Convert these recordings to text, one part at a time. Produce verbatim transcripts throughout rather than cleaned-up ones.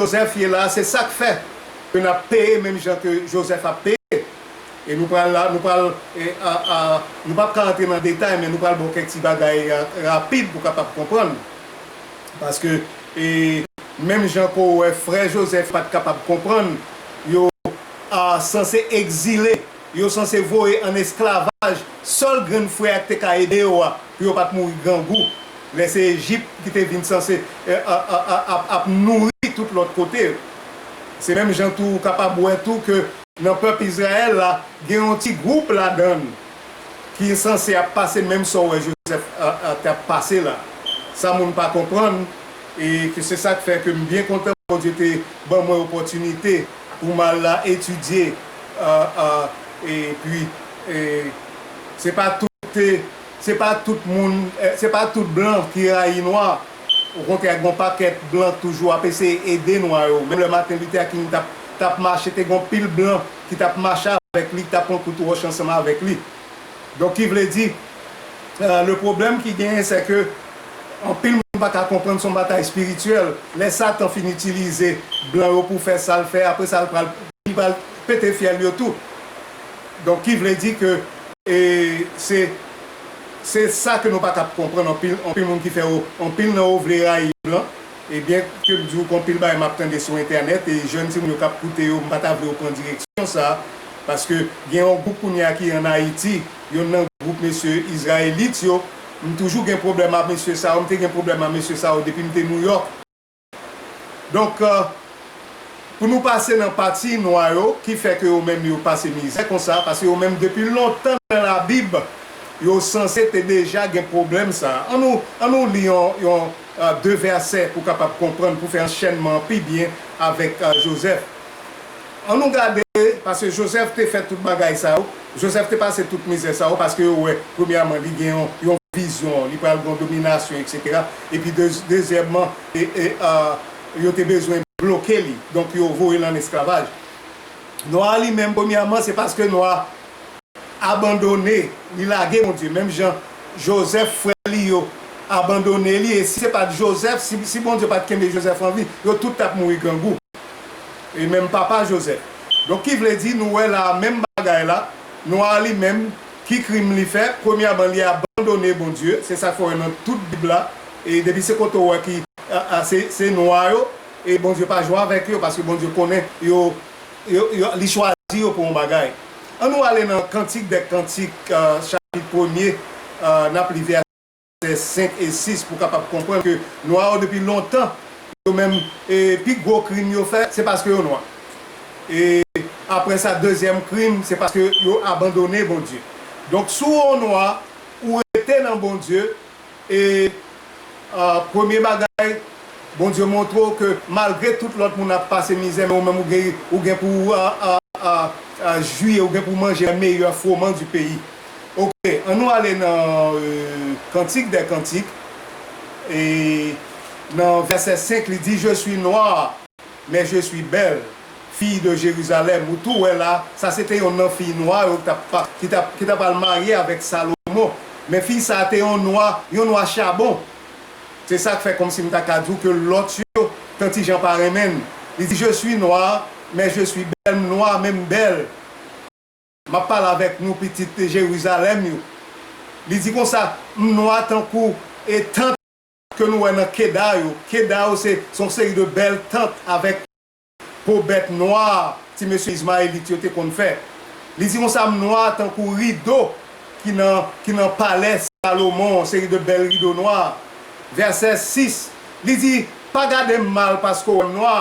Jozèf ye la, se sa k fè ke n ap peye menm jan ke Jozèf ap peye. E nou pral la, nou pral, e, a, a, nou p ap ka antre nan detay, men nou pral ba w kèk ti bagay, a, rapid pou w kapab konprann. Paske, e, menm jan ke w wè frè Jozèf pa t kapab konprann, yo, a, sanse egzile, yo sanse voye ann esklavaj, sèl grenn frè a ki te ka ede yo a, pou yo pa t mouri grangou. Lè se Ejip ki te vin sanse, e, a, a, a, ap, ap nouri tout lòt kote yo. Se menm jan tou ou kapab wè tou ke nan pèp Izrayèl la, gen yon ti gwoup ladan l ki sanse ap pase menm sa w wè Jozèf, a, a, t ap pase la. Sa moun pa konprann, e ke se sa k fè ke m byen kontan Bondye te ban mwen opòtinite pou m al la etidye, a, a, epi, e, se pa tout, e, se pa tout moun, e, se pa tout blan ki rayi nwa. Okontrè, gen yon pakèt blan toujou ap eseye ede nwa yo. Menm lè Martin Luther King t ap, t ap mache, te gen yon pil blan ki t ap mache avèk li, ki t ap pran kout wòch ansanm avèk li. Donk, ki vle di, e, le pwoblèm ki genyen, se ke anpil moun pa ka konprann se yon batay espirityèl. Lè Satan fin itilize blan yo pou fè sa l fè, apre sa, l pral, li pral pete fyèl yo tou. Donk, ki vle di ke, e, se, se sa ke nou pa t ap konprann, anpil, anpil moun ki fè yo, anpil nan yo vle rayi blan. E byen ke m di w ke anpil bagay m ap tande sou entènèt, e jèn timoun yo k ap koute yo, m pa ta vle yo pran direksyon sa a, paske gen yon gwoup kounye a ki ann Ayiti, youn nan gwoup mesye izrayelit yo, m toujou gen pwoblèm ak mesye sa yo, m te gen pwoblèm ak mesye sa yo depi m te Nouyòk. Donk, e, pou nou pase nan pati nwa yo, ki fè ke yo menm yo pase mizè konsa, paske yo menm depi lontan nan Labib, yo sanse te deja gen pwoblèm sa a. Ann nou, ann nou li yon, yon, e, de vèsè pou kapab konprann, pou fè anchènman an pi byen avèk, e, Jozèf. Ann nou gade, paske Jozèf te fè tout bagay sa yo, Jozèf te pase tout mizè sa yo, paske yo wè, premyèman, li gen yon, yon vizyon, li pral gen yon dominasyon, etsetera. Epi, de-, dezyèmman, e, e, a, yo te bezwen bloke li. Donk, yo voye l ann esklavaj. Nwa a li menm, premyèman, se paske nwa a abandone, li lage Bondye. Menm jan Jozèf, frè li yo, abandone li. E si se pa t Jozèf, si, si Bondye pa t kenbe Jozèf an vi, yo tout t ap mouri grangou. E menm papa Jozèf. Donk, ki vle di, nou wè la a, menm bagay la, nwa a li menm, ki krim li fè? Premyèman, li abandone Bondye. Se sa k fè w wè nan tout Bib la. E depi se kote w wè ki, a, a, se, se nwa yo, e Bondye pa jwe avèk yo, paske Bondye konnen yo, yo, yo, li chwazi yo pou yon bagay. Ann nou ale nan Kantik dè Kantik, a, chapit premye, a, n ap li vèsè senk e sis pou kapab konprann ke nwa yo depi lontan, yo menm, e, pi gwo krim yo fè, se paske yo nwa. E apre sa, dezyèm krim, se paske yo abandone Bondye. Donk, si w yon nwa, ou rete nan Bondye, e, a, premye bagay, Bondye montre w ke malgre tout lòt moun ap pase mizè, men ou menm ou gen, ou gen pou, a, a, a, a, jwi, ou gen pou manje les meilleurs froment du pays. Oke, ann nou ale nan, e, Kantik dè Kantik. E nan vèsè senk, li di, Je suis noire, mais je suis belle, fille de Jérusalem. Ou tou wè la, sa se te yonn nan fi nwa yo ki t ap pa-, ki t ap, ki t ap al marye avèk Salomon. Men fi sa a te yon nwa, yon nwa chabon. Se sa k fè kòmsi m ta ka di w ke lòt yo, Tanti Jan pa renmen l. Li di, Je suis noire, mais je suis belle, m nwa, men m bèl. M ap pale avèk nou, pitit Jerizalèm yo. Li di konsa, M nwa tankou e tant ke nou wè nan Keda yo. Keda yo se, se yon seri de bèl tant avèk po bèt nwa ti mesye Izmayelit yo te konn fè. Li di konsa, M nwa tankou rido ki nan, ki nan palè Salomon, yon seri de bèl rido nwa. Vèsè sis, li di, Pa gade m mal paske w wè m nwa.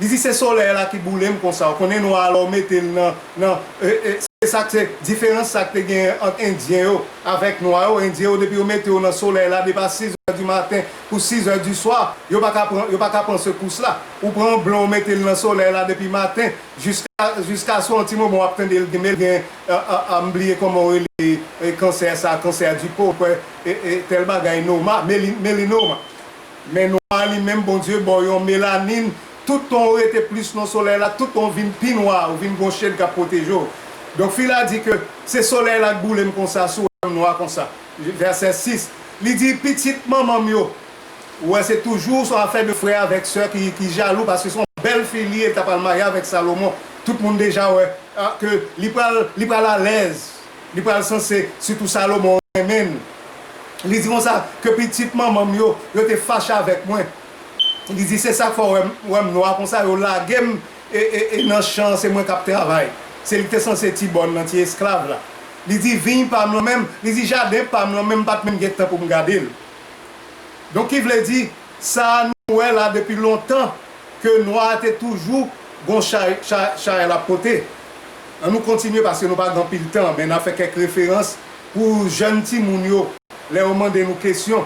Li di, Se solèy la ki boule m konsa. Ou konnen nwa a, lè w mete l nan, nan, e, e, se sa k, se diferans sa k te gen ant Endyen yo avèk nwa yo. Endyen yo, depi yo mete yo nan solèy la, depi a sizè di maten pou sizè di swa, yo pa ka pran, yo pa ka pran sekous la. Ou pran yon blan, ou mete l nan solèy la depi maten, jiska, jiska swa yon ti moman w ap tande l gen, men l gen, a, a, a, m bliye kòman yo rele, e, kansè sa, kansè di po, kwè, e, e, tèl bagay, noma, meli-, melinoma. Men nwa li menm, Bondye ba w yon melanin, tout tan w rete plis nan solèy la, tout tan w vin pi nwa, ou vin gon chèn k ap pwoteje w. Donk, fi la di ke se solèy la k boule m konsa, si w wè m nwa konsa. Vèsè sis, li di, Pitit manman m yo, Ou wè, se toujou se yon afè de frè avèk sè ki, ki jalou, paske se yon bèl fi li ye, li ta pral marye avèk Salomon. Tout moun deja wè, ah, ke li pral, li pral alèz, li pral sanse, sitou Salomon renmen l. Li di konsa ke pitit manman m yo, yo te fache avèk mwen. Li di, se sa k fè w wè m, wè m nwa konsa, yo lage m e, e, e nan chan an, se mwen k ap travay. Se li ki te sanse ti bòn nan, ti esklav la. Li di, viny pa m lan menm, li di, jaden pa m lan menm, m pa t menm gen tan pou m gade l. Donk, ki vle di, sa a nou wè la depi lontan, ke nwa a te toujou gon chay, chay, chay l ap pote. An nou kontinye, paske nou pa gen anpil tan, men n a fè kèk referans pou jèn timoun yo, lè yo mande nou kesyon,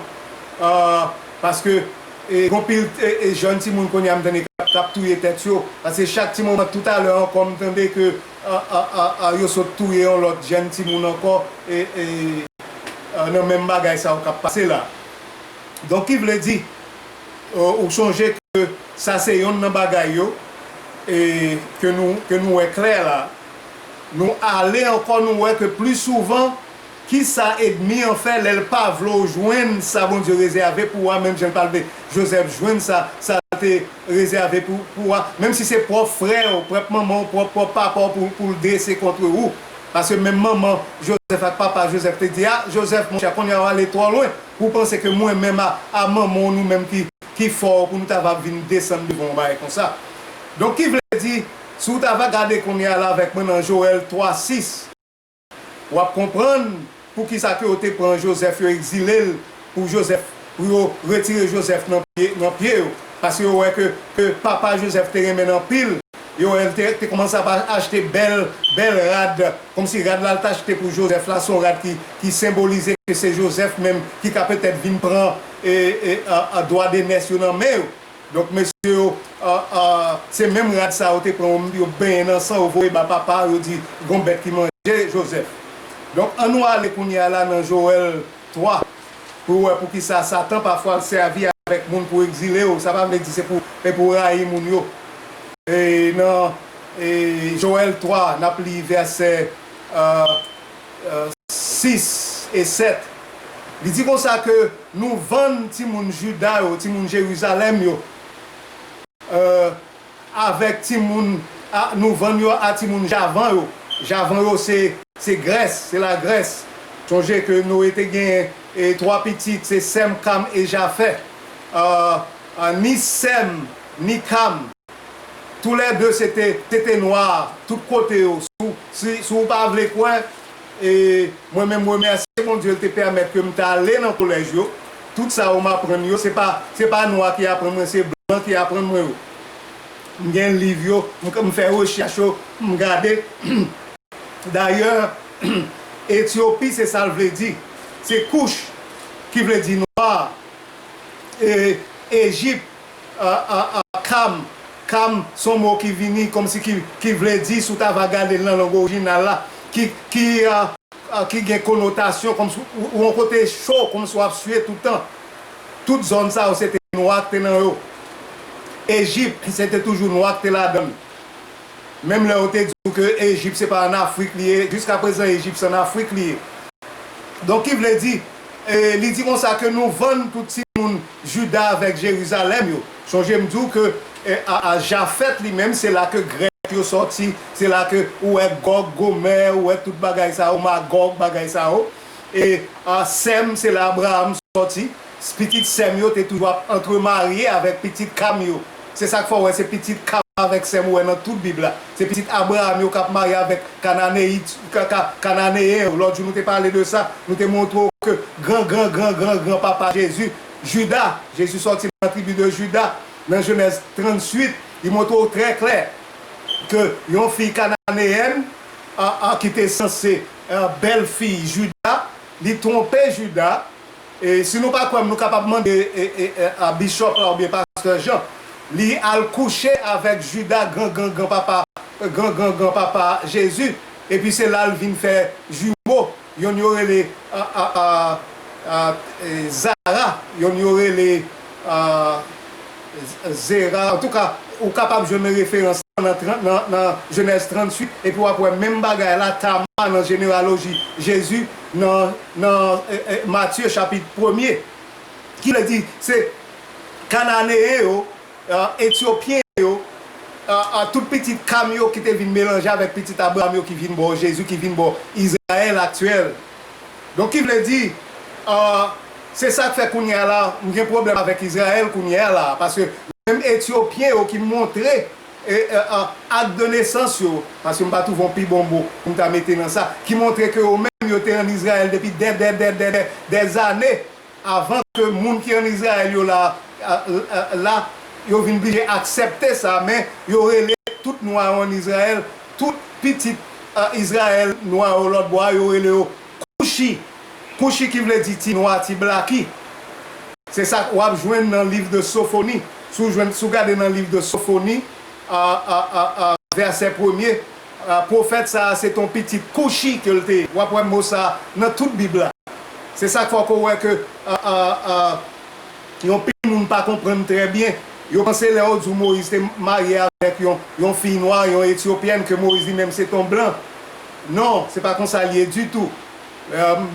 ah, paske, e, gon pil, e, e, jèn timoun kounye a m tande k ap, k ap touye tèt yo, paske chak ti moman, toutalè ankò, m tande ke, ah, ah, ah, ah, yo sot touye yon lòt jèn timoun ankò, e, e, ah, nan menm bagay sa yo k ap pase la. Donk, ki vle di, euh, ou sonje ke sa se yonn nan bagay yo, e, ke nou, ke nou wè klè la. Nou ale ankò, nou wè ke pli souvan, ki sa ènmi an fè lè l pa vle w jwenn sa Bondye rezève pou w a, menm jan l pa vle Jozèf jwenn sa, sa l te rezève pou, pou w a, menm si se pwòp frè w, pwòp manman w, pwòp, pwòp papa w pou, pou l drese kont ou. Paske menm manman Jozèf ak papa Jozèf te di, a, Jozèf, monchè, kounye a w ale twò lwen. Ou panse ke mwen menm a, a manman w, nou menm ki, ki fè w pou nou ta va vin desann devan w, bagay konsa. Donk, ki vle di, si w ta va gade kounye a la avèk mwen nan Jowèl twa sis, w ap konprann poukisa ke yo te pran Jozèf, yo egzile l pou Jozèf, pou yo retire Jozèf nan pye, nan pye yo. Paske yo wè ke, ke papa Jozèf te renmen l anpil, yo wè l te, te kòmanse ap achte bèl, bèl rad, kòmsi rad la l t achte pou Jozèf la, se yon rad ki, ki senbolize ke se Jozèf menm ki ka petèt vin pran, e, e, a, a, dwa de nès yo nan men yo. Donk, mesye yo, a, a, se menm rad sa yo te pran, yo, yo benyen nan san, yo voye ba papa, yo di, gon bèt ki manje Jozèf. Donk, an nou ale kounye a la nan Jowèl twa, pou w wè poukisa Satan pafwa l sèvi avèk moun pou egzile yo. Sa pa vle di se pou, e pou rayi moun yo. E nan, e, Jowèl twa, n ap li vèsè, euh, euh, sis e sèt. Li di konsa ke nou vann timoun Jida yo, timoun Jerizalèm yo, euh, avèk timoun, a, nou vann yo a timoun Javan yo. Javan yo se, se Grès, se Lagrès. Sonje ke Noe te genyen, e, twa pitit, se Sèm, Kam e Jafè. A, a, ni Sèm, ni Kam, toulède se te, se te nwa, tout kote yo. Si, si, si w pa vle kwè, e mwen menm, m remèsye Bondye, l te pèmèt ke m t ale nan kolèj yo. Tout sa yo m aprann yo, se pa, se pa nwa ki aprann mwen, se blan ki aprann mwen yo. M gen liv yo, m, m fè rechèch yo, m gade. Dayè, Etyopi, se sa l vle di. Se Kouch, ki vle di nwa. E, Ejip, a, a, a, Kam. Kam, se yon mo ki vini kòmsi ki, ki vle di, si w ta va gade l nan lang orijinal la, ki, ki, a, a, ki gen konotasyon kòmsi w, w yon kote cho, kòmsi w ap swe toutan. Tout zòn sa yo, se te nwa k te nan yo. Ejip, se te toujou nwa k te ladan l. Menm lè yo te di w ke Ejip se pa ann Afrik li ye, jiskaprezan Ejip se ann Afrik li ye. Donk, ki vle di, e, li di konsa ke nou vann tout timoun Jida avèk Jerizalèm yo. Sonje m di w ke, e, a, a, Jafèt li menm, se la ke Grèk yo sòti, se la ke ou wè Gòg, Gomè, ou wè tout bagay sa yo, Magòg, bagay sa yo. E, a, Sèm, se la Abraram sòti. Pitit Sèm yo te toujou ap antremarye avèk pitit Kam yo. Se sa k fè w wè se pitit Kam avèk Sèm ou wè nan tout Bib la. Se pitit Abraram yo k ap marye avèk Kananeyit, ka, ka, Kananeyen yo. Lòt jou nou te pale de sa, nou te montre w ke gran, gran, gran, gran, gran papa Jezi, Jida, Jezi sòti nan tribi de Jida, nan Jenèz tranntuit, li montre w trè klè ke yon fi kananeyèn, a, a, ki te sanse, a, bèl fi Jida, li twonpe Jida, E si nou pa kwè m, nou kapab mande, e, e, e, a Bishop la oubyen Pastè Jean. Li al kouche avèk Jida, gran, gran, gran papa, gran, gran, gran papa Jezi. Epi se la l vin fè jimo. Yonn yo rele, a, a, a, a, e, Zara. Yonn yo rele, a, Zera. Antouka, ou kapab jwenn referans nan, tran- nan, nan Jenèz tranntuit, epi w ap wè menm bagay la, Tama nan jeneyaloji Jezi, nan, nan, e, e, Matye chapit premye. Ki vle di, se, Kananeyen yo, Etyopyen yo, tout pitit Kam yo ki te vin melanje avèk pitit Abraram yo ki vin bò Jezi, ki vin bò Izrayèl aktyèl. Donk, ki vle di, se sa k fè kounye a la, m gen pwoblèm avèk Izrayèl kounye a la, paske menm Etyopyen yo ki montre ak de nesans yo, paske m pa twouve yon pi bon mo pou m ta mete nan sa, ki montre ke yo menm yo te ann Izrayèl depi dè, dè, dè, dè, dè, dèzane, avan ke moun ki ann Izrayèl yo la, la, yo vin blije aksepte sa, men yo rele tout nwa yo ann Izrayèl, tout pitit Izrayèl nwa yo lòt bò a, yo rele yo Kouchi. Kouchi ki vle di ti nwa, ti blaki. Se sa w ap jwenn nan liv de Sofoni. Si w jwenn, si w gade nan liv de Sofoni, vèsè premye, pwofèt sa a se t on pitit Kouchi ke l te ye. W ap wè mo sa a nan tout Bib la. Se sa k fè w wè ke yon pil moun pa konprann trè byen. Yo panse lè yo di w Moyiz te marye avèk yon, yon fi nwa, yon etyopyèn, ke Moyiz li menm se t on blan. Non, se pa konsa l ye ditou.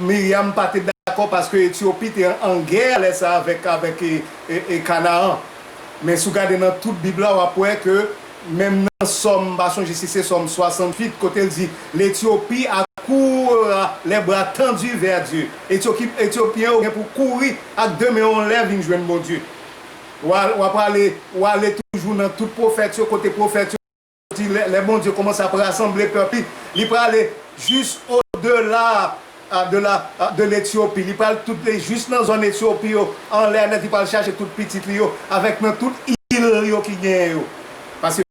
Miryam pa te dakò paske Etyopi te an, an gè lè sa avèk, avèk e, e, e Kanaan. Men si w gade nan tout Bib la, w ap wè ke menm nan Sòm, m pa sonje si se Sòm swasanntuit, kote l di, L'Éthiopie accourt les bras tendus vers Dieu. Etyopi, Etyopyen yo gen pou kouri ak de men yo anlè vin jwenn Bondye. W a, w a prale, w ale toujou nan tout pwofèt yo, kote pwofèt yo di, lè, lè Bondye kòmanse ap rasanble pèp li, li prale jis odela de la, de l'Etyopi. Li pral tout jis nan zòn Etyopi yo, anlè nèt, li pral chache tout pitit li yo, avèk nan tout il yo ki genyen yo. Paske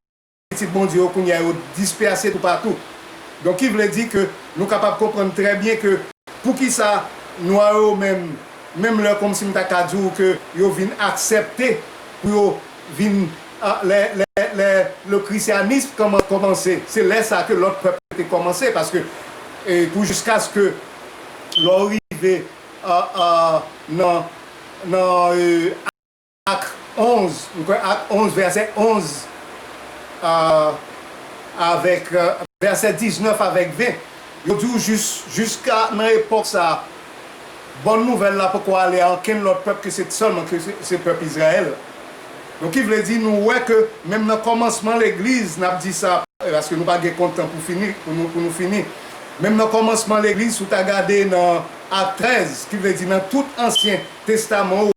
pitit Bondye yo kounye a yo dispèse toupatou. Donk, ki vle di ke nou kapab konprann trè byen ke poukisa nwa yo menm, menm lè kòmsi m ta ka di w ke yo vin aksepte pou yo vin, lè, lè, lè le christianisme kòman, kòmanse, se lè sa ke lòt pèp te kòmanse, paske, e, pou jiskaske lè w rive nan, nan, e, Ak onz, m kwè Ak onz, vèsè onz, a, avèk, a, vèsè diznèf avèk ven, yo di w jis, jiska nan epòk sa a, bòn nouvèl la poko ale a okenn lòt pèp ke se sèlman ke se, se pèp Izrayèl. Donk, ki vle di, nou wè ke menm nan kòmansman legliz, n ap di sa, paske nou pa gen kontan pou fini, pou nou, pou nou fini. Menm nan kòmansman legliz, si w ta gade nan Ak trèz, ki vle di nan tout Ansyen Testaman,